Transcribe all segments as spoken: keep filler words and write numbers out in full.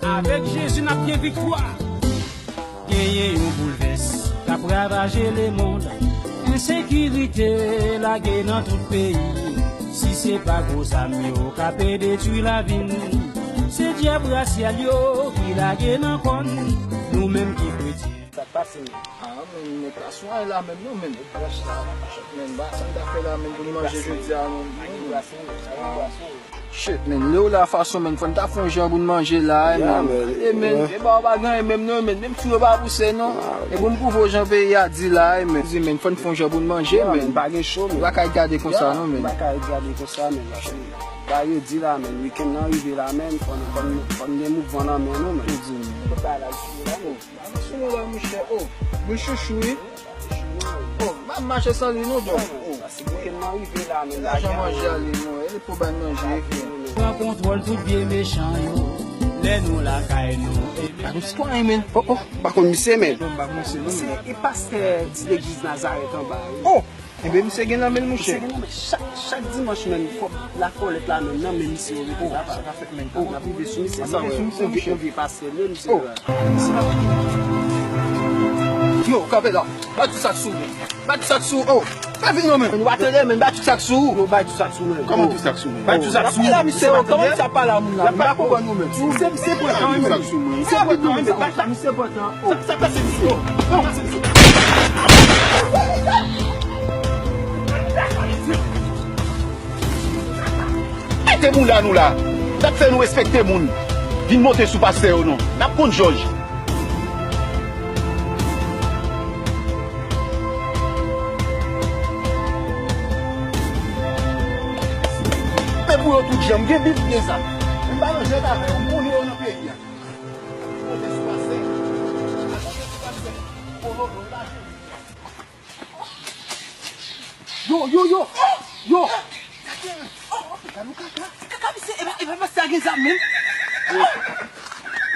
Avèk Jezi n ap gen viktwa. Genyen yon boulvès k ap ravaje lemonn. Ensekirite lage nan tout peyi. Si se pa gwo zam yo k ape detwi lavi n, se dyab rasyal yo ki lage nan kò n. Nou menm ki kretyen. Sa k pase menm? Ah, men, men, pa sou anyen la menm non, men. Shit, men, lè w la fason, men, fò n ta fè yon jan pou n manje la, eh, men. Eh, men, e ba w pa gen anyen menm non, men. Menm tou yo pa pouse non. E pou m pwouve w jan peyi a di la, eh, men. Di, men, fò n fè yon jan pou n manje, men. Pa gen cho, men. Ou pa ka gade konsa non, men. Pa ka gade konsa, men, paske bagay yo di la, men. Wikenn nan rive la, men. Fò n, fò n, fò n gen mouvman nan men nou, men. Ou di, men. Fò bagay la rive la, men. Sou nou la, monchè. Oh, boul chouchou, wi. Oh, m ap mache san li, non, dòm. Oh. Paske wikenn nan rive la, men. Lajan manje ale, non. E pou ban manje, frè. Pran kontwòl tout vye mechan yo. Lè nou lakay nou. Pa nou sitwayen, men. Oh, oh, pa konn misye, men. Non, m pa konn misye, non, men. Se e pastè ti legliz Nazarèt anba, wi. Oh! Enben, misye gen nan men l, monchè. Misye gen nan men l. Chak, chak dimanch, men, fòk lakòlèt la, men, nan men misye yo rete la. Sa ka fèt, men. Oh, n ap rive sou misye. Sa, misye, yon vye pastè, men, misye la. Yo, kanpe la. Ba tout sa k sou ou. Ba tout sa k sou ou. Oh, pa vin non, men. Nou pa tande, men, ba tout sa k sou ou. Yo, ba tout sa k sou ou, men. Kòman tout sa k sou ou, men? Ba tout sa k sou ou. Misye, kòman sa pale a moun la? M pa konprann ou, men. Misye, misye pran tan, men. Misye pran tan, men. Sa k pase misye? Mete moun la nou la. N ap fè nou respekte moun. Vin monte sou pastè yo non. N ap konn jòj. Men pou yo tout jan, m gen bib, m gen zam. M pa nan jwèt avè yo, m konnen yo nan peyi a. Yo, yo, yo! Yo! Gade yon kaka. Se kaka, misye. E pa, e pa pastè a gen zam, menm.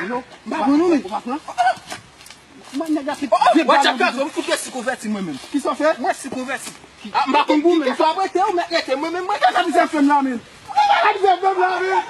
Yo, m pa pran non, men. Ou pa pran? Man, nèg la te... Oh, oh, de bal nan bouch. M fout resi konvèti mwen menm. Kisa w fè? Mwen resi konvèti. Ah, m pa konn pou ou menm. Sa w ap rete, ou mèt rete. Mwen menm, mwen kaka misye fè m la, menm. Kaka misye fè m la, menm.